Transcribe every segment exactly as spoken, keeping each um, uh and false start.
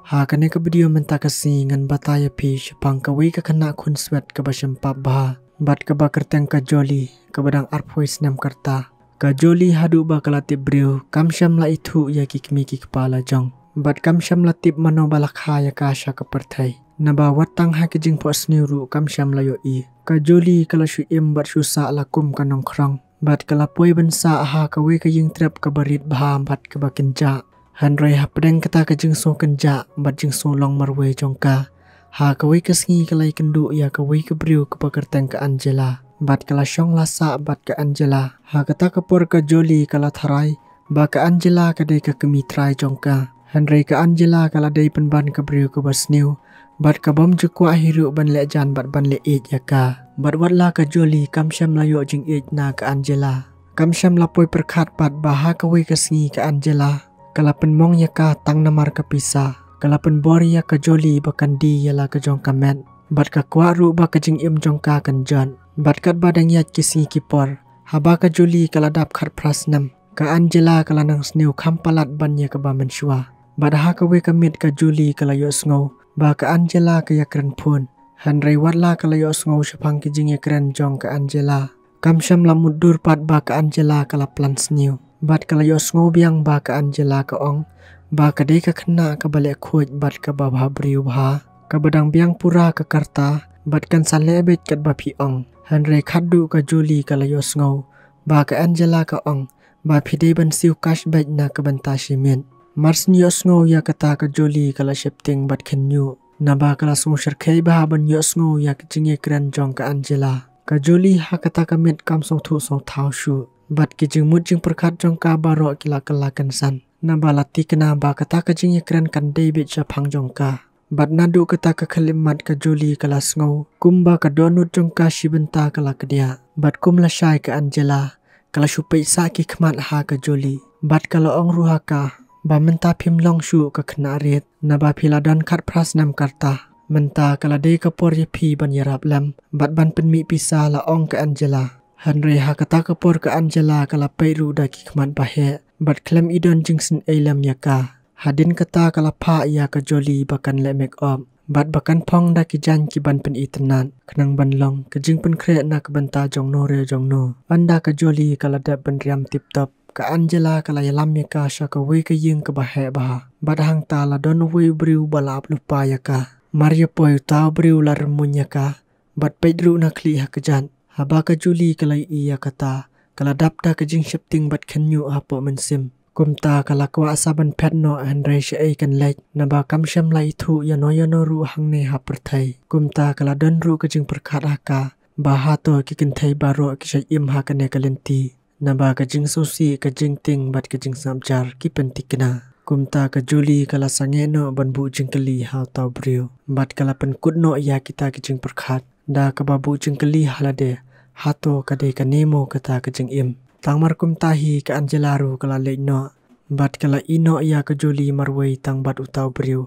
Ha kane ka video mynta ka sngi ngan batai ïa phi shaphang kawei ka khynnah khunswet kaba shempap bha bad kaba kyrteng ka Jolly, kaba dang arphew snem ka rta. Ka Jolly haduh ba ka la tip briew kam shym la ithuh ïa ki kmie ki kpa la jong, bad kam shym la tip mano ba la kha ïa ka sha ka pyrthei. Naba wat tang ha ki jingphohsniew ruh kam shym la ïohi. Ka Jolly ka la shu im bad shu sah la kum ka nongkhrong, bad ka la poi ban sah ha kawei ka ïingtrep kaba rit bha bad kaba kynjah. Hynrei hapdeng kata ka jingsngew kynjah bad jingsngew long marwei jong ka, ha kawei ka sngi ka la ïakynduh ïa kawei ka briew kaba kyrteng ka Angela, bad ka la shong la sah bad ka Angela. Ha kata ka por ka Jolly ka la tharai ba ka Angela ka dei ka kmie trai jong ka. Hynrei ka Angela ka la dei pynban ka briew kaba sniew bad ka bym ju kwah hi ruh ban leh jan bad ban leh ïeit ïa ka. Bad wat la ka Jolly kam shym la ïoh jingïeit na ka Angela, kam shym la poi pyrkhat pat ba ha kawei ka sngi ka Angela ka la pynmong ïa ka tang namar ka pisa. Ka la pynbor ïa ka Jolly ba kan die ïa la ka jong ka met, bad ka kwah ruh ba ka jingim jong ka kan jot. Bad katba dang ïaid ki sngi ki por, haba ka Jolly ka la dap khatphra snem, ka Angela ka la nang sniew kham palat ban ïa kaba mynshuwa. Bad ha kawei ka miet ka Jolly ka la ïohsngew ba ka Angela ka ïakren phone. Hynrei wat la ka la ïohsngew shaphang ki jingïakren jong ka Angela, kam shym la mutdur pat ba ka Angela ka la plan sniew. Bad ka la ïohsngew biang ba ka Angela ka ong ba ka dei ka khynnah kaba leh khuid bad kaba bhabriew bha, kaba dang biang pura ka rta, bad kan sa leh beit katba phi ong. Hynrei khatduh ka Jolly ka la ïohsngew ba ka Angela ka ong ba phi dei ban siew cash beit na ka bynta shi miet. Mar shu ïohsngew ïa kata ka Jolly ka la sheptieng bad khynñiuh, naba ka la sngew shyrkhei bha ban ïohsngew ïa ka jingïakren jong ka Angela. Ka Jolly ha kata ka miet kam sngewthuh sngewthaw shuh, bad ki jingmut jingpyrkhat jong ka baroh ki la kylla kynsan. Naba la thikna ba kata ka jingïakren kan dei beit shaphang jong ka. Bad naduh kata ka khyllipmat ka Jolly ka la sngew kumba ka dohnud jong ka shi bynta ka la kdiah. Bad kum lashai ka Angela ka la shu peit sah ki khmat ha ka Jolly, bad ka la ong ruh ha ka ba mynta phim long shuh ka khynnah rit, naba phi la don khatphra snem ka rta. Mynta ka la dei ka por ïa phi ban ïarap lem bad ban pynmih pisa, la ong ka Angela. Hynrei ha kata ka por ka Angela ka la peit ruh da ki khmat ba heh, bad khlem i don jingsngewlem ïa ka. Hadien kata ka la phah ïa ka Jolly ba kan leh make up bad ba kan phong da ki jaiñ ki ban pynitynnad, khnang ban long ka jingpynkhreh na ka bynta jongno re jongno. Ynda ka Jolly ka la dep ban riam tip top, ka Angela ka la ïalam ïa ka sha kawei ka ïing kaba heh bha. Bad hangta la don uwei u briew ba la ap lypa ïa ka. Mar ïa poi uta u briew la rymmuiñ ïa ka bad peit ruh na khlieh ha kjat. Haba ka Jolly ka la ïohi ïa kata, ka la dap da ka jingsheptieng bad khynñiuh hapoh mynsiem. Kumta ka la kwah sa ban phet noh, hynrei shaei kan leit, naba kam shym la ithuh ïano ïano ruh hangne ha pyrthei. Kumta ka la don ruh ka jingpyrkhat ha ka ba hato ki kynthei baroh ki shait im ha kane ka lynti. Naba ka jingsngewsih, ka jingtieng bad ka jingsngap jar ki pynthikna. Kumta ka Jolly ka la sangeh noh ban buh jingkylli ha uta u briew, bad ka la pynkut noh ïa kita ki jingpyrkhat da kaba buh jingkylli ha lade, hato ka dei kane mo kata ka jingim. Tang mar kumta hi ka Angela ruh ka la leit noh, bad ka la ïeh noh ïa ka Jolly marwei tang bad uta u briew,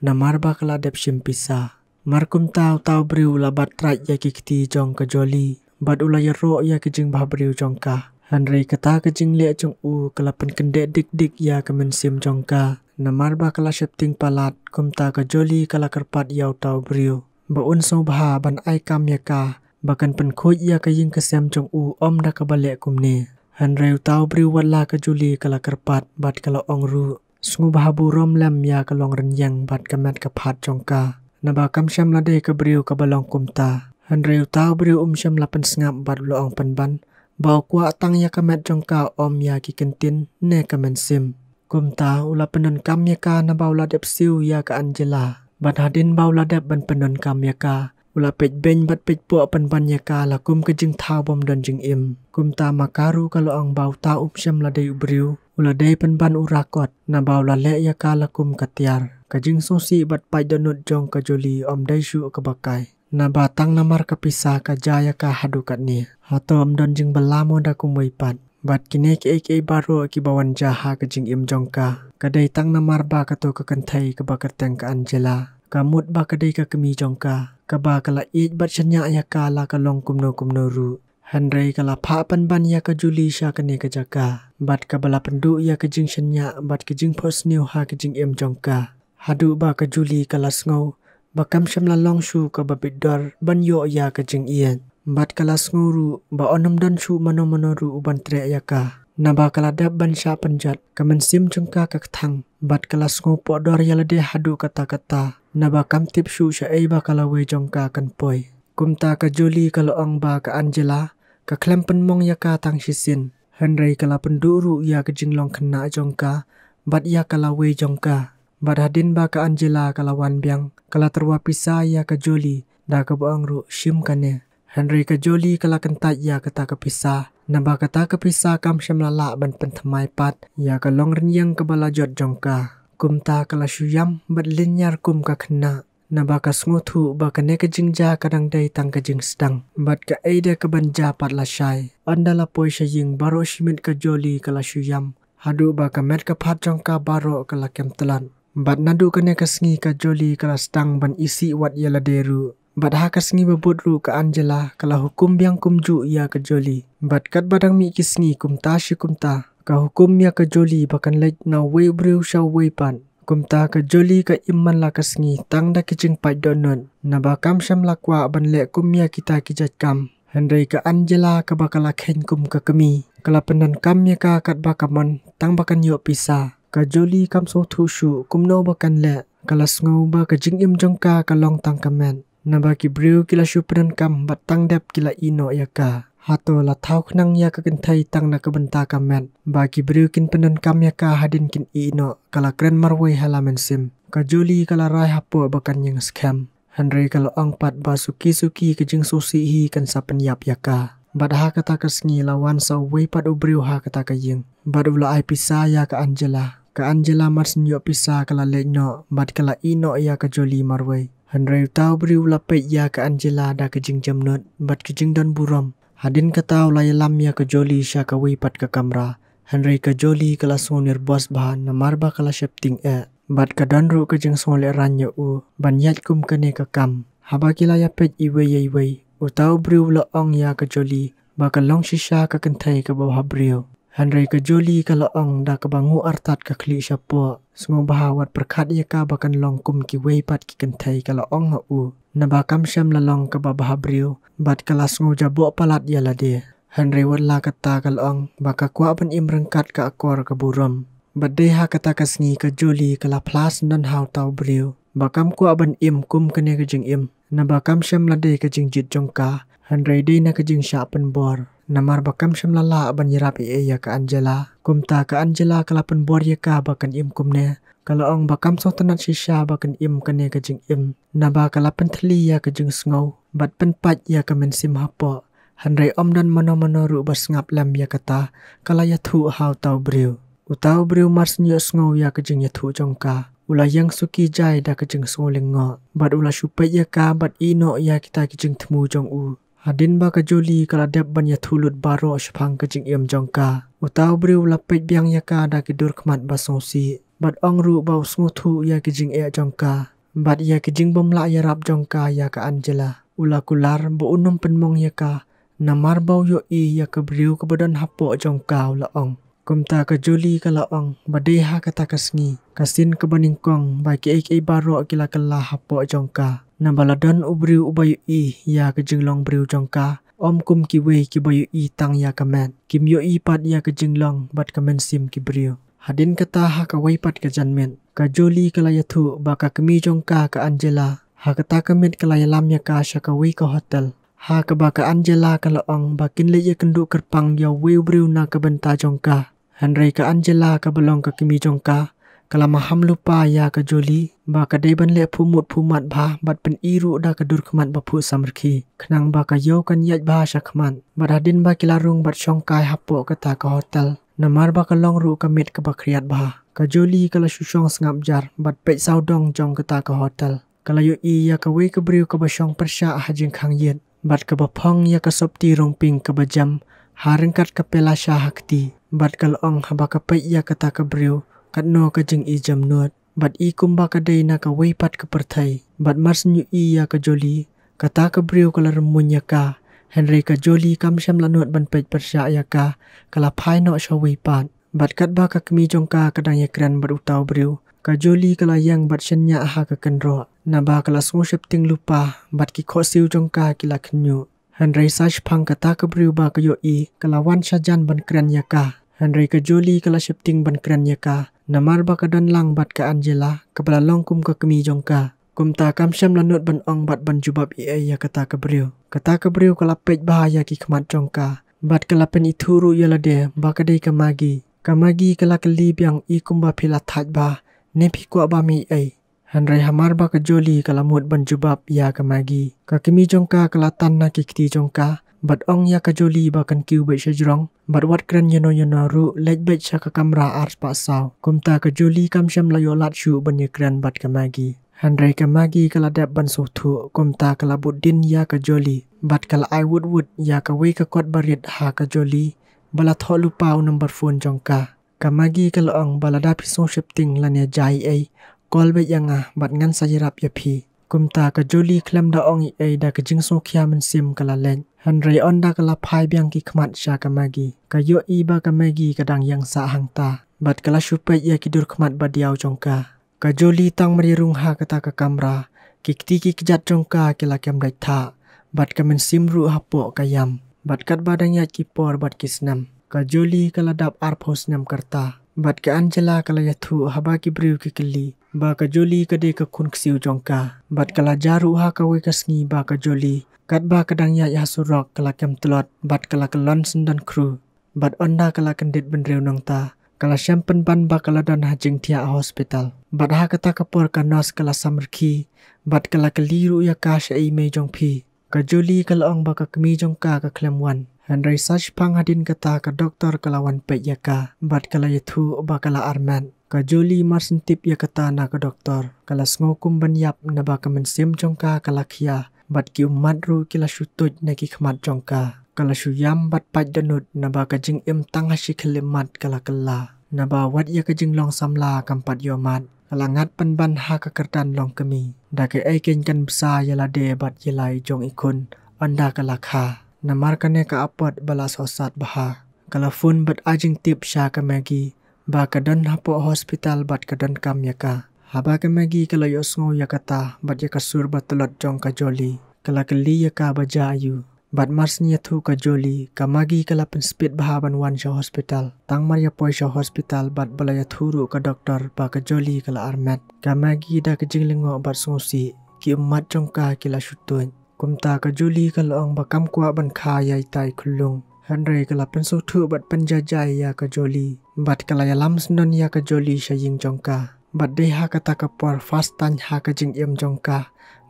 namar ba ka la dep shim pisa. Mar kumta uta u briew u la bat trai ïa ki kti jong ka Jolly bad u la ïaroh ïa ki jingbhabriew jong ka. Hynrei kata ka jingleh jong u ka la pynkyndeh dik dik ïa ka mynsiem jong ka. Namar ba ka la sheptieng palat, kumta ka Jolly ka la kyrpad ïa uta u briew ba un sngewbha ban ai kam ïa ka ba kan pynkhuid ïa ka ïing ka sem jong u ym da kaba leh kumne. Hynrei uta u briew, wat la ka Jolly ka la kyrpad bad ka la ong ruh, sngewbha burom lem ïa ka longrynieng bad ka met ka phad jong ka, naba kam shym la dei ka briew kaba long kumta. Hynrei uta u briew um shym la pynsngap bad u la ong pynban ba u kwah tang ïa ka met jong ka, ym ïa ki ktien ne ka mynsiem. Kumta u la pyndonkam ïa ka naba u la dep siew ïa ka Angela. Bad hadien ba u la dep ban pyndonkam ïa ka, u la peit beiñ bad peit poh pynban ïa ka la kum ka jingthaw bym don jingim. Kumta ma ka ruh ka la ong ba uta um shym la dei u briew, u la dei pynban u rakot, naba u la leh ïa ka la kum ka tiar. Ka jingsngewsih bad paid dohnud jong ka Jolly ym dei shuh kaba kai, naba tang namar ka pisa ka jia ïa ka haduh katne. Hato ym don jingbylla mo da kumwei pat? Bad kine kiei kiei baroh kiba wan jia ha ka jingim jong ka, ka dei tang namar ba kato ka kynthei kaba kyrteng ka Angela ka mut ba ka dei ka kmie jong ka, kaba ka la ïeit bad shaniah ïa ka la ka long kumno kumno ruh. Hynrei ka la phah pynban ïa ka Jolly sha kane ka jaka, bad kaba la pynduh ïa ka jingshaniah bad ka jingphohsniew ha ka jingim jong ka. Haduh ba ka Julie ka la sngew ba kam shym la long shuh kaba bit dor ban ïoh ïa ka jingïeit. Bad ka la sngew ruh ba un ym don shuh mano mano ruh uban treh ïa ka. Naba ka la dep ban shah pynjot, ka mynsiem jong ka ka kthang. Bad ka la sngew pohdor ïa lade haduh katta katta. Naba kam tip shuh shaei ba ka lawei jong ka kan poi. Kumta ka Julie ka la ong ba ka Angela ka khlem pynmong ïa ka tang shisien. Hynrei ka la pynduh ruh ïa ka jinglong khynnah jong ka bad ïa ka lawei jong ka. Bad hadien ba ka Angela ka la wan biang, ka la tyrwa pisa ïa ka Julie da kaba ong ruh, "Shim kane." Hynrei ka Julie ka la kyntait ïa kata ka pisa, naba kata ka pisa kam shym la lah ban pynthymmai pat ïa ka longrynïeng kaba la jot jong ka. Kumta ka la shu ïam bad lynñiar kum ka khynnah. Naba ka sngewthuh ba kane ka jingjia ka dang dei tang ka jingsdang. Bad kaei de kaban jia pat lashai. Ynda la poi sha ïing, baroh shi miet ka Julie ka la shu ïam. Haduh ba ka met ka phad jong ka baroh ka la kem tlot. Bad naduh kane ka sngi ka Julie ka la sdang ban isih wat ïa lade ruh. Bad ha ka sngi ba bud ruh ka Angela ka la hukum biang kumjuh ïa ka Julie. Bad katba dang mih ki sngi kumta shi kumta, ka hukum ïa ka Julie ba kan leit na uwei u briew sha uwei pat. Kumta ka Julie ka im man la ka sngi tang da ki jingpait dohnud. Naba kam shym la kwah ban leh kum ïa kita ki jait kam. Hynrei ka Angela kaba ka la kheiñ kum ka kmie, ka la pyndonkam ïa ka katba ka mon tang ba kan ïoh pisa. Ka Julie kam sngewthuh shuh kumno ba kan leh. Ka la sngew ba ka jingim jong ka ka long tang ka met. Naba ki briew ki la shu pyndonkam bad tang dep ki la ïeh noh ïa ka. Hato la thaw khnang ïa ka kynthei tang na ka bynta ka met ba ki briew kin pyndonkam ïa ka hadien kin ïeh noh? Ka la kren marwei ha la mynsiem. Ka Julie ka la rai hapoh ba kan ïeng skhem. Hynrei ka la ong pat ba suki suki ka jingsngewsih hi kan sa pynïap ïa ka. Bad ha kata ka sngi la wan sa uwei pat u briew ha kata ka ïing. Bad u la ai pisa ïa ka Angela. Ka Angela mar syn ïoh pisa ka la leit noh bad ka la ïeh noh ïa ka Julie marwei. Hynrei uta u briew u la peit ïa ka Angela da ka jingjemnud bad ka jingdon burom. Hadien kata u la ïalam ïa ka Julie sha kawei pat ka kamra. Hynrei ka Julie ka la sngew nervous bha namar ba ka la sheptieng eh. Bad ka don ruh ka jingsngewlehraiñ ïa u ban ïaid kum kane ka kam. Haba ki la ïapeit iwei ïa iwei, uta u briew u la ong ïa ka Julie ba ka long shisha ka kynthei kaba bhabriew. Hynrei ka Julie ka la ong da kaba nguh artat ka khlieh shapoh, "Sngewbha wat pyrkhat ïa ka ba kan long kum kiwei pat ki kynthei," ka la ong ha u. Naba kam shym la long kaba bhabriew bad ka la sngew jaboh palat ïa lade. Hynrei wat la kata ka la ong ba ka kwah ban im ryngkat ka akor ka burom. Bad dei ha kata ka sngi ka Julie ka la phla syndon ha uta u briew ba kam kwah ban im kum kane ka jingim. Naba kam shym la dei ka jingjied jong ka, hynrei dei na ka jingshah pynbor. Namar ba kam shym la lah ban ïarap ei ei ïa ka Angela. Kumta ka Angela ka la pynbor ïa ka ba kan im kumne. Ka la ong ba kam sngewtynnat shisha ba kan im kane ka jingim. Naba ka la pynthylli ïa ka jingsngew bad pynpait ïa ka mynsiem hapoh. Hynrei ym don mano mano ruh ba sngap lem ïa kata, ka la ïathuh ha uta u briew. Uta u briew mar syn ïohsngew ïa ka jingïathuh jong ka, u la ïeng suki jai da ka jingsngew lyngngoh. Bad u la shu peit ïa ka bad ïeh noh ïa kita ki jingthmu jong u. Hadien ba ka Julie ka la dep ban ïathuh lut baroh shaphang ka jingim jong ka, uta u briew u la peit biang ïa ka da ki dur khmat ba sngewsih. Bad ong ruh ba u sngewthuh ïa ki jingeh jong ka bad ïa ki jingbymlah ïarap jong ka ïa ka Angela. U la kular ba un ym pynmong ïa ka namar ba u ïohi ïa ka briew kaba don hapoh jong ka, u la ong. Kumta ka Julie ka la ong ba dei ha kata ka sngi, ka sien kaba nyngkong ba kiei kiei baroh ki la kylla hapoh jong ka. Naba la don u briew uba ïohi ïa ka jinglong briew jong ka, ym kum kiwei kiba ïohi tang ïa ka met. Kim ïohi pat ïa ka jinglong bad ka mynsiem ki briew. Hadien kata ha kawei pat ka janmiet, ka Julie ka la ïathuh ba ka kmie jong ka, ka Angela, ha kata ka miet ka la ïalam ïa ka sha kawei ka hotel. Ha kaba ka Angela ka la ong ba kin leit ïakynduh kyrpang ïa uwei u briew na ka bynta jong ka. Hynrei ka Angela kaba long ka kmie jong ka, ka la maham lypa ïa ka Julie ba ka dei ban leh phuh mut phuh mat bha bad pyni ruh da ka dur khmat ba phuh samrkhie, khnang ba ka ïew kan ïaid bha sha khmat. Bad hadien ba ki la rung bad shong kai hapoh kata ka hotel, namar ba ka long ruh ka miet kaba khriat bha, ka Julie ka la shu shong sngap jar bad peit sawdong jong kata ka hotel. Ka la ïohi ïa kawei ka briew kaba shong pyrshah ha jingkhang ïit bad kaba phong ïa ka sopti rong pink kaba jem ha ryngkat ka pela sha ha kti. Bad ka la ong haba ka peit ïa kata ka briew, katno ka jingijemnud. Bad i kumba ka dei na kawei pat ka pyrthei. Bad mar syn ïohi ïa ka Julie, kata ka briew ka la rymmuiñ ïa ka. Hynrei ka Julie kam shym la nud ban peit pyrshah ïa ka, ka la phai noh sha wei pat. Bad katba ka kmie jong ka ka dang ïakren bad uta u briew, Ka Jolly ka la ïeng bad shaniah ha ka kynroh, naba ka la sngew sheptieng lypa, bad ki khohsiew jong ka ki la khynñiuh. Hynrei sa shiphang kata ka briew ba ka ïohi, ka la wan shajan ban kren ïa ka. Hynrei ka Jolly ka la sheptieng ban kren ïa ka, namar ba ka don lang bad ka Angela, kaba la long kum ka kmie jong ka. Kumta kam shym la nud ban ong bad ban jubab ei ei ïa kata ka briew. Kata ka briew ka la peit bha ïa ki khmat jong ka, bad ka la pynithuh ruh ïa lade ba ka dei ka Maggie. Ka Maggie ka la kylli biang, i kumba phi la thait bha, ne phi kwah ba mih ei? Hynrei hamar ba ka Jolly ka la mut ban jubab ïa ka Maggie, ka kmie jong ka ka la tan na ki kti jong ka, bad ong ïa ka Jolly ba kan kiew beit shajrong, bad wat kren ïano ïano ruh, leit beit sha ka kamra ar spah saw. Kumta ka Jolly kam shym la ïoh lad shuh ban ïakren bad ka Maggie. Hynrei ka Maggie ka la dep ban sngewthuh, kumta ka la bud dien ïa ka Jolly, bad ka la ai wut wut ïa kawei ka kot barit ha ka Jolly, ba la thoh lypa u number phone jong ka. Ka Maggie ka la ong ba lada phi sngew sheptieng lane jia ei ei, call beit ïa nga bad ngan sa ïarap ïa phi. Kumta ka Jolly khlem da ong ei ei da ka jingsngewkhia mynsiem ka la leit. Hynrei ynda ka la phai biang ki khmat sha ka Maggie, ka ïohi ba ka Maggie ka dang ïeng sah hangta, bad ka la shu peit ïa ki dur khmat ba diaw jong ka. Ka Jolly tang mar ïa rung ha kata ka kamra, ki kti ki kjat jong ka ki la kem dait thah, bad ka mynsiem ruh hapoh ka ïam. Bad katba dang ïaid ki por bad ki snem, ka Jolly ka la dap arphew snem ka rta. Bad ka Angela ka la ïathuh haba ki briew ki kylli ba ka Jolly ka dei ka khun ksiew jong ka. Bad ka la jia ruh ha kawei ka sngi ba ka Jolly, katba ka dang ïaid ha surok, ka la kem tlot, bad ka la kyllon syndon khru. Bad ynda ka la kyndit bynriew nangta, ka la shem pynban ba ka la don ha jingthiah ha hospital. Bad ha kata ka por ka nurse ka la samrkhie, bad ka la kylli ruh ïa ka shaei i mei jong phi. Ka Jolly ka la ong ba ka kmie jong ka ka khlem wan. Hynrei sa shiphang hadien kata ka doktor ka la wan peit ïa ka, bad ka la ïathuh ba ka la armet. Ka Jolly mar shen tip ïa kata na ka doktor, ka la sngew kum ban ïap naba ka mynsiem jong ka ka la khia, bad ki ummat ruh ki la shu tuid na ki khmat jong ka. Ka la shu ïam bad pait dohnud naba ka jingim tang ha shi khyllipmat ka la kylla. Naba wat ïa ka jinglong samla kam pat ïohmad. Ka la ngat pynban ha ka kyrdan long kmie, da kaei keiñ kan bsa ïa lade bad ïa la i jong i khun ynda ka la kha. Namar kane ka apot ba la sohsat bha, ka la phone bad ai jingtip sha ka Maggie ba ka don hapoh hospital bad ka donkam ïa ka. Haba ka Maggie ka la ïohsngew ïa kata bad ïa ka sur ba tlot jong ka Jolly, ka la kylli ïa ka ba jia aïu. Bad mar shen ïathuh ka Jolly, ka Maggie ka la pynspit bha ban wan sha hospital. Tang mar ïa poi sha hospital bad ba la ïathuh ruh ka doktor ba ka Jolly ka la armet, ka Maggie da ka jinglyngngoh bad sngewsih, ki ummat jong ka ki la shu tuid. Kumta ka Jolly ka la ong ba kam kwah ban kha ïa itai i khyllung. Hynrei ka la pynsngewthuh bad pynjaijai ïa ka Jolly, bad ka la ïalam syndon ïa ka Jolly sha ïing jong ka. Bad dei ha kata ka por first time ha ka jingim jong ka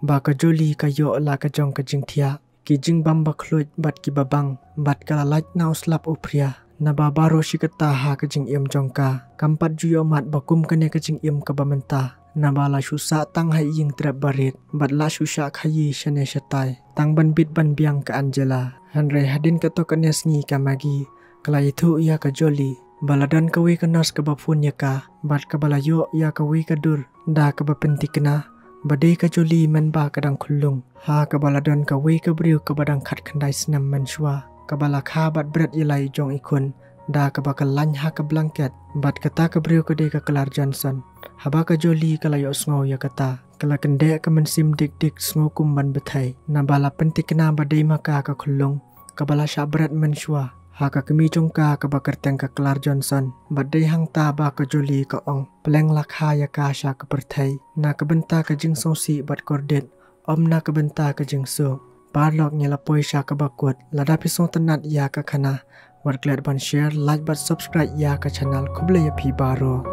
ba ka Jolly ka ïoh la ka jong ka jingthiah. Ki jingbam ba khluid bad ki babang, bad ka la lait na u slap u phria. Naba baroh shi katta ha ka jingim jong ka kam pat ju ïohmad ba kum kane ka jingim kaba mynta. Naba la shu sah tang ha ïing trep barit, bad la shu shah khaïi shane shatai, tang ban bit ban biang ka Angela. Hynrei hadien katto katne sngi ka Maggie ka la ïathuh ïa ka Jolly ba la don kawei ka nurse kaba phone ïa ka, bad kaba la ïoh ïa kawei ka dur da kaba pynthikna ba dei ka Jolly mynba ka dang khyllung, ha kaba la don kawei ka briew kaba dang khatkhyndai snem mynshuwa, kaba la kha bad bret ïa la i jong i khun da kaba kyllain ha ka blanket. Bad kata ka briew ka dei ka Clark Johnson. Haba ka Jolly ka la ïohsngew ïa kata, ka la kyndeh ka mynsiem dik dik, sngew kum ban bthei, naba la pynthikna ba dei ma ka ka khyllung kaba la shah bret mynshuwa ha ka kmie jong ka kaba kyrteng ka Clark Johnson. Bad dei hangta ba ka Jolly ka ong, pleng la kha ïa ka sha ka pyrthei na ka bynta ka jingsngewsih bad kordit, ym na ka bynta ka jingsuk. Paralok, ngi la poi sha kaba kut. Lada phi sngewtynnat ïa ka khana, wat klet ban share, like bad subscribe ïa ka channel. Khublei ïa phi baroh.